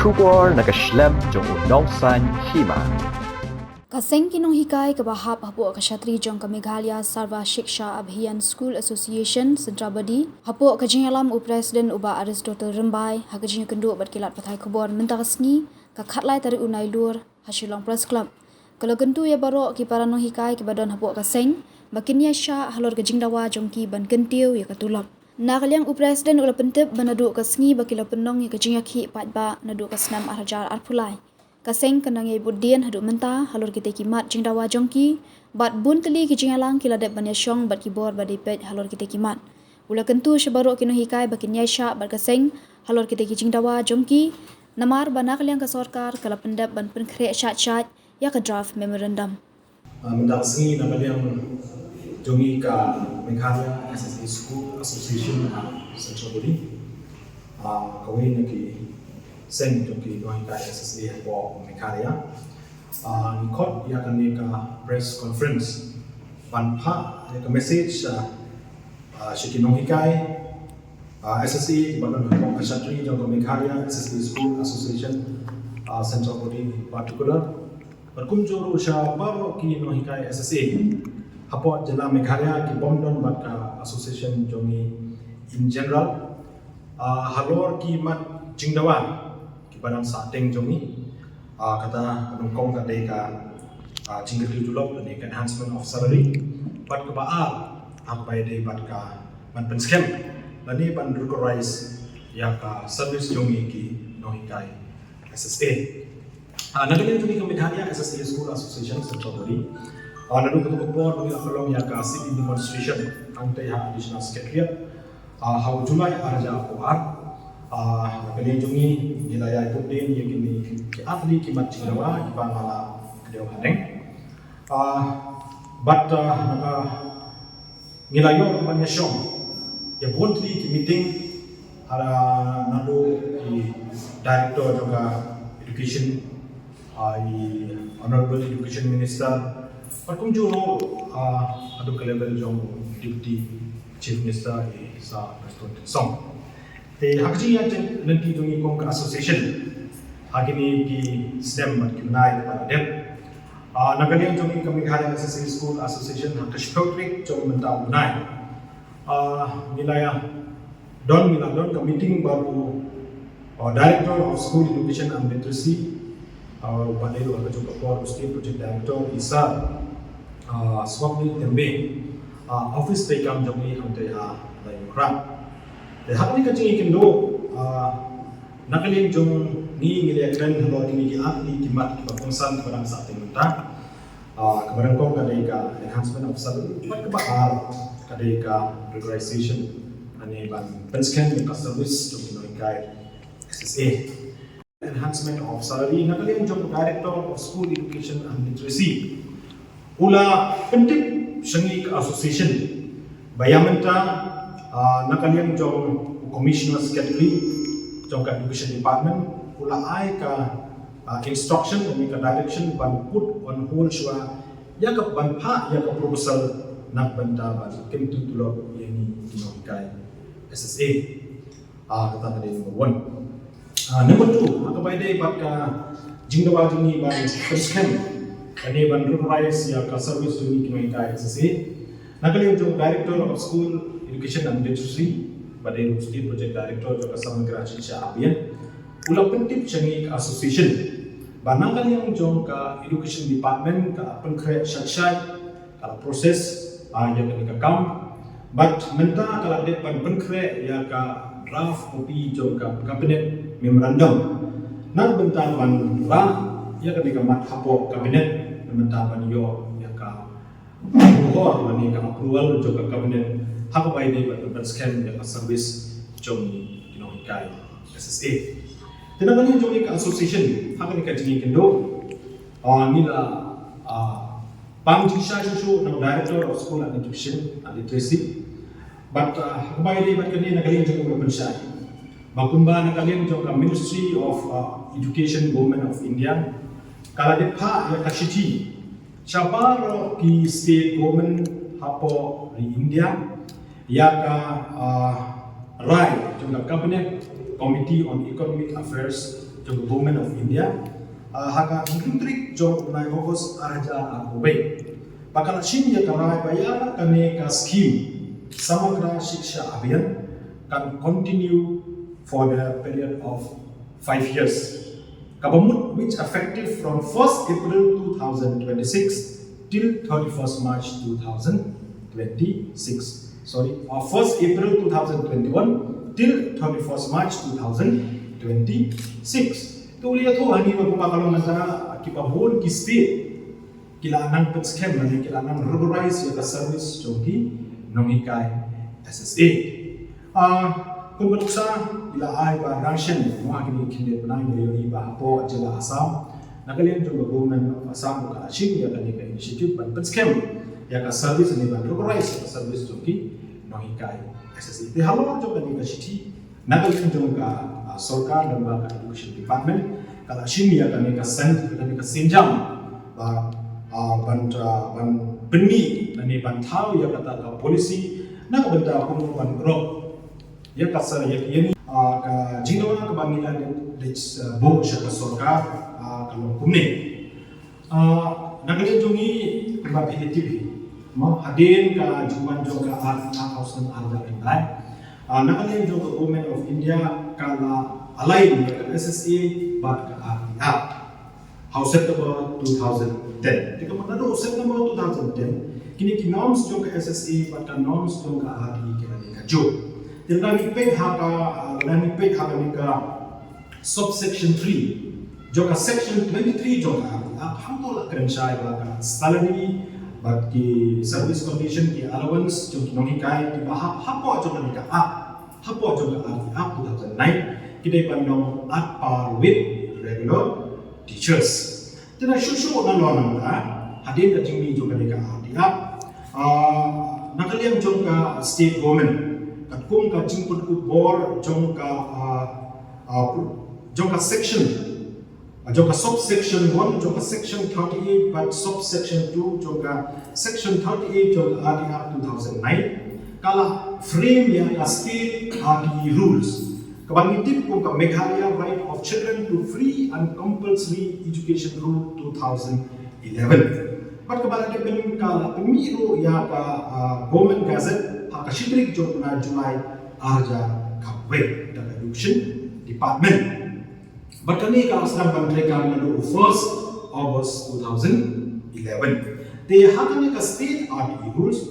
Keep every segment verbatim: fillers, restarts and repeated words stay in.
Khubor na ka shlem jong u nongsaiñ hima. Ka seng ki nonghikai kaba hap hapoh ka shatri jong ka Meghalaya Sarva Shiksha Abhiyan School Association Centrabody, hapoh ka jingïalam u President u Bah Aristotle Rymbai, ha ka jingïakynduh bad ki lad pathai khubor mynta ka sngi, ka khatlai tarik u Nailur, ha Shillong Press Club, ka la kyntu ïa baroh ki para nonghikai kiba don hapoh ka seng ba kin ïaishah halor ka jingdawa jong ki ban kyntiew ïa ka tulop. Na ka liang u President u la pyntip ba naduh ka sngi ba ki la pynlong ïa ka jingïakhih paidbah naduh ka snem ar hajar arphew lai, ka seng kan nang ïai bud dien haduh mynta halor kitei ki mat jingdawa jong ki, bad bun tylli ki jingïalang ki la dep ban ïashong bad ki bor ba dei peit halor kitei ki mat. U la kyntu sha baroh ki nonghikai ba kin ïaishah bad ka seng halor kitei ki jingdawa jong ki, namar ba na ka liang ka sorkar ka la pyndep ban pynkhreh shait shait ïa ka draft memorandum. Ah, mynta ka sngi na ka liang jong ngi ka Meghalaya S S A School Association, ah, Centrabody, ah, kawei na ki seng jong ki nonghikai S S A hapoh Meghalaya, ah, ngi khot ïa kane ka press conference ban phah ïa ka message, ah, ah, sha ki nonghikai, ah, S S A kiba don hapoh ka shatri jong ka Meghalaya S S A School Association, ah, Centrabody in particular. Bad kumjuh ruh sha baroh ki nonghikai S S A hapoh jylla Meghalaya ki bym don bad ka association jong ngi in general, ah, halor ki mat jingdawa kiba dang sahteng jong ngi. Ah, kata ka nyngkong ka dei ka, ah, jingkyrkhu tulop lane ka enhancement of salary. Bad kaba ar, ah, kaba ïadei bad ka ban pynskhem lane ban recognize ïa ka service jong ngi ki nonghikai S S A. Ah, na ka liang jong ngi ka Meghalaya S S A School Association Centrabody, ah, naduh kata ka por ba ngi la pynlong ïa ka sit-in demonstration hangtei ha Additional Secretariat, ah, ha u July ar hajar arphew ar. Ah, na ka liang jong ngi ngi la ïai bud dien ïa kine ki ar tylli ki mat jingdawa kiba nga la kdew haneng. Ah, bad, ah, na ka ngi la ïoh ban ïashong ïa bun tylli ki meeting, ah, naduh i Director jong ka Education, ah, i Honorable Education Minister, bad kumjuh ruh, ah, naduh ka level jong Deputy Chief Minister i Sir Prestone Tynsong. Te ha ka jingïaid lynti jong ngi kum ka association ha kine ki snem bad ki bnai ba la dep, ah, na ka liang jong ngi ka Meghalaya S S A School Association ha ka shiphew tarik jong mynta u bnai, ah, ngi la ïa don, ngi la don ka meeting bad u, ah, Director of School Education and Literacy, ah, uba dei ruh ha kajuh ka por u State Project Director i Sir, ah, Swapnil Tembe, ah, office treikam jong ngi hangtei ha Laitumkhrah. Te ha kane ka jingïakynduh, ah, na ka liang jong ngi ngi la ïakren halor kine ki ar tylli ki mat kiba kongsan kiba dang sahteng mynta. Ah, kaba nyngkong ka dei ka enhancement of salary, bad kaba ar ka dei ka regularization lane ban pynskhem ïa ka service jong ki nonghikai S S A. Enhancement of salary na ka liang jong Director of School Education and Literacy u la pyntip sha ngi ka association ba ïa mynta, ah, na ka liang jong u Commissioner Secretary jong ka Education Department u la ai ka, ah, instruction lane ka direction ban put on hold shuwa ïa ka ban phah ïa ka proposal na ka bynta ban kyntu tulop ïa ngi ki nonghikai S S A. Ah, kata ka dei number one. Ah, number two, ha kaba ïadei bad ka jingdawa jong ngi ban pynskhem lane ban recognize ïa ka service jong ngi ki nonghikai S S A. Na ka liang jong Director of School Education and Literacy, ba dei ruh State Project Director jong ka Samagra Shiksha Abhiyan, u la pyntip sha ngi ka association ba na ka liang jong ka Education Department ka la pynkhreh shait shait, ka la process, ah, ïa kane ka kam. Bad mynta ka la dep ban pynkhreh ïa ka draft copy jong ka cabinet memorandum na ka bynta ban rah ïa kane ka mat hapoh cabinet na ka bynta ban ïoh ïa ka approval lane ka approval jong ka cabinet ha kaba ïadei bad ban pynskhem ïa ka service jong ki nonghikai S S A. Te na ka liang jong ngi ka association ha kane ka jingïakynduh, ah, ngi la, ah, pang jingshai shuh shuh na u Director of School and Education and Literacy. Bad, ah, ha kaba ïadei bad kane na ka liang jong u la pynshai ba kumba na ka liang jong ka Ministry of, ah, Education, Government of India ka la dep phah ïa ka shithi sha baroh ki state government hapoh ri India ïa ka, ah, rai jong ka Cabinet Committee on Economic Affairs jong ka Government of India, ah, ha ka hynriew tarik jong u bnai August ar hajar arphew wei, ba ka la shim ïa ka rai ba ïa kane ka scheme Samagra Shiksha Abhiyan kan continue for the period of five years. Kaba mut, which effective from first April two thousand twenty-six till thirty-first March two thousand twenty-six. Sorry, uh, first April two thousand twenty-one till thirty-first March two thousand twenty-six. To ïathuh hangne ba kumba ka long mynta, kiba bun ki state ki la nang pynskhem lane ki la nang regularize ïa ka service jong ki nonghikai S S A. Ah, kumba nuksa, i la ai ba rangshim, mo, ha kine ki khyndiat bnai, ngi la ïohi ba hapoh jylla Assam, na ka liang jong ka Government of Assam ka la shim ïa kane ka initiative ban pynskhem ïa ka service ne ban regularize ïa ka service jong ki nonghikai S S A. Te halor jong kane ka shithi, na ka liang jong ka, ah, sorkar lyngba ka Education Department ka la shim ïa kane ka sen-, kane ka sienjam ba, ah, ban, ah, ban pynmih lane ban thaw ïa kata ka policy na ka bynta kumno ban grop ïa ka sar ïa ka, ïa ni, ah, ka jingdawa kaba ngi la dep, dep, ah, buh sha ka sorkar, ah, ka long kumne. Ah, na ka liang jong ngi, kumba phi la tip hi, mo, hadien ka jingwan jong ka Art Act ha u snem ar hajar khyndai, ah, na ka liang jong ka Government of India ka la align ïa ka S S A bad ka Art Act ha u September two thousand ten. Te ka mut naduh u September two thousand ten, kine ki norms jong ka S S A bad ka norms jong ka Art Act ki la dei kajuh. Te lada ngi peit ha ka, ah, lada ngi peit ha kane ka subsection three jong ka section twenty-three jong ka Art Act, hangto la kren shai ba ka salary bad ki service condition, ki allowance jong ki nonghikai kiba hap hapoh jong kane ka Act, hapoh jong ka Art Act two thousand nine, ki dei ban long at par with regular teachers. Te na shuh shuh nalor nangta, hadien ka jingmih jong kane ka Art Act, ah, na ka liang jong ka state government, katkum ka jingpynkup bor jong ka, ah, ah, jong ka section, ah, jong ka subsection one, jong ka section thirty-eight bad subsection two jong ka section thirty-eight jong ka Art Act two thousand nine, ka la frame ïa ka state Art rules, kaba ngi tip kum ka Meghalaya Right of Children to Free and Compulsory Education Rule two thousand eleven. Bad kaba la dep ban ka la pynmih ruh ïa ka, ah, Government Gazette ha ka shi tarik jong u bnai July ar hajar khatwei da ka Education Department. Bad kane ka la sdang ban treikam naduh u first August two thousand eleven. Te ha kane ka state Art rules,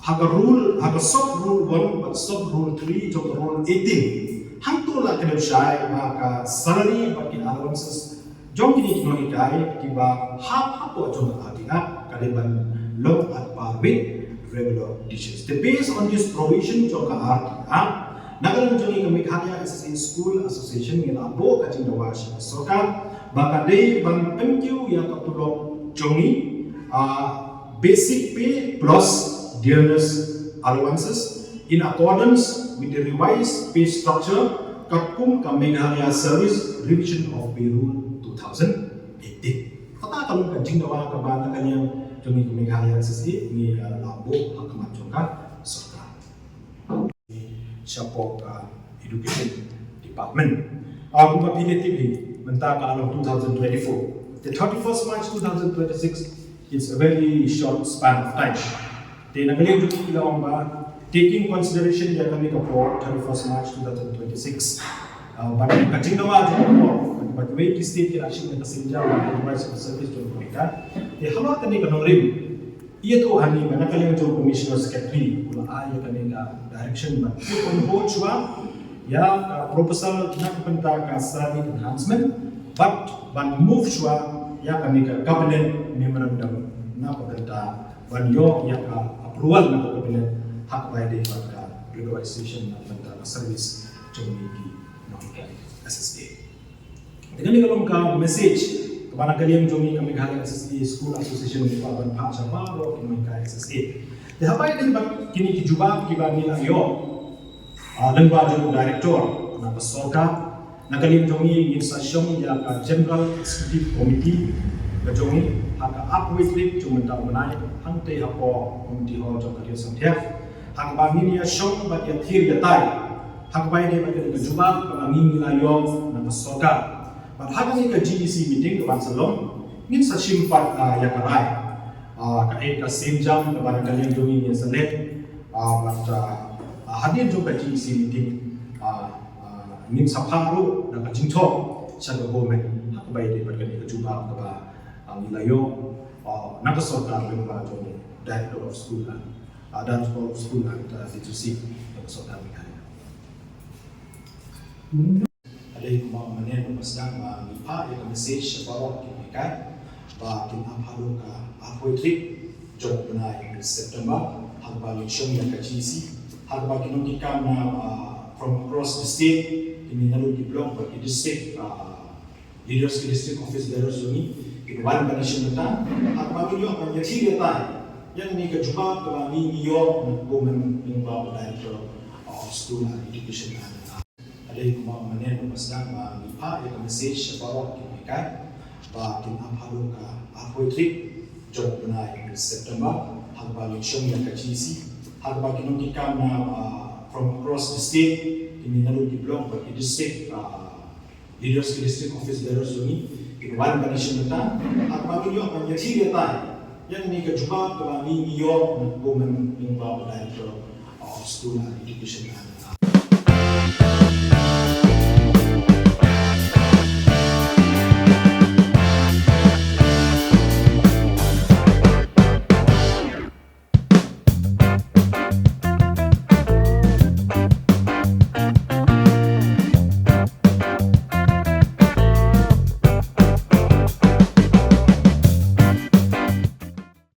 ha ka rule, ha ka sub rule one bad sub rule three jong ka rule eighteen, hangto la kren shai ba ka salary bad ki allowances jong kine ki nonghikai kiba hap hapoh jong ka Art Act ka dei ban long at par with regular teachers. Te based on this provision jong ka Art Act, na ka liang jong ngi ka Meghalaya S S A School Association ngi la buh ka jingdawa sha ka sorkar ba ka dei ban pynkiew ïa ka tulop jong ngi, ah, basic pay plus dearness allowances in accordance with the revised pay structure katkum ka Meghalaya Service Revision of Pay Rule two thousand eighteen. Kata ka long ka jingdawa kaba na ka liang jong ngi ka Meghalaya S S A ngi, ah, la buh ha khmat jong ka sorkar. Shapoh ka Education Department. Ah, kumba phi la tip hi, mynta ka long two thousand twenty-four. The thirty-first March two thousand twenty-six, it's a very short span of time. Te na ka liang jong ngi la ong ba, taking consideration ïa kane ka por, thirty-first March two thousand twenty-six, ah, bad ka jingdawa jong ka por, bad kiwei ki state ki la shim ïa ka sienjam, ka service jong ka. Te halor kane ka nongrim, ïathuh hangne ba na ka liang jong u Commissioner Secretary u la ai ïa kane ka direction ban put on hold shuwa ïa ka proposal na ka bynta ka salary enhancement bad ban move shuwa ïa kane ka cabinet memorandum na ka bynta ban ïoh ïa ka approval na ka cabinet ha kaba ïadei bad ka regularization na ka bynta ka service jong ngi ki nonghikai S S A. Te kane ka long ka message kaba na ka liang jong ngi ka Meghalaya S S A School Association ngi kwah ban phah sha baroh ki nonghikai S S A. Te haba ïadei bad kine ki jubab kiba ngi la ïoh, ah, lyngba jong u director na ka sorkar, na ka liang jong ngi ngin sa shong ïa ka General Executive Committee ka jong ngi ha ka arphew tarik jong mynta u bnai, hangtei hapoh Community Hall jong ka District Sangtia, ha kaba ngin ïa shong bad ïa thir ïa tai ha kaba ïadei bad kane ka jubab kaba ngi la ïoh na ka sorkar. Bad ha kane ka G E C meeting ka ban sa long, ngin sa shim pat, ah, ïa ka rai. Ah, kaei ka sienjam kaba na ka liang jong ngi ngin sa leh. Ah, bad, ah, ah, hadien jong ka G E C meeting, ah, ah, ngin sa phah ruh da ka jingthoh sha ka government ha kaba ïadei bad kane ka jubab kaba, ah, ngi la ïoh, ah, na ka sorkar lyngba jong Director of School and, ah, Director of School and, ah, Literacy na ka sorkar Meghalaya. Ka dei kumba mynne ba sdang ba ngi phah ïa ka message sha baroh ki paidbah ba kin ap haduh ka arphew tarik jong u bnai September, ha kaba ngin shong ïa ka G E C, ha kaba ki nongkitkam na, ah, from across the state, kine naduh ki block bad ki district, ah, leaders, ki district office bearers jong ngi, kin wan ban ïashim bynta, ha kaba ngin ïoh ban ïathie ïatai ïa kane ka jubab kaba ngi, ngi ïoh na ka government lyngba u Director of School and Education and, ah, Ka dei kumba mynne ba sdang ba ngi phah ïa ka message sha baroh ki paidbah ba kin ap haduh ka arphew tarik jong u bnai September, ha kaba ngin shong ïa ka G E C, ha kaba ki nongkitkam na, ah, from across the state, kine naduh ki block bad ki district, ah, leaders, ki district office bearers jong ngi, kin wan ban ïashim bynta, ha kaba ngin ïoh ban ïathie ïatai ïa kane ka jubab kaba ngi, ngi ïoh na ka government lyngba u Director of School and Education and, ah,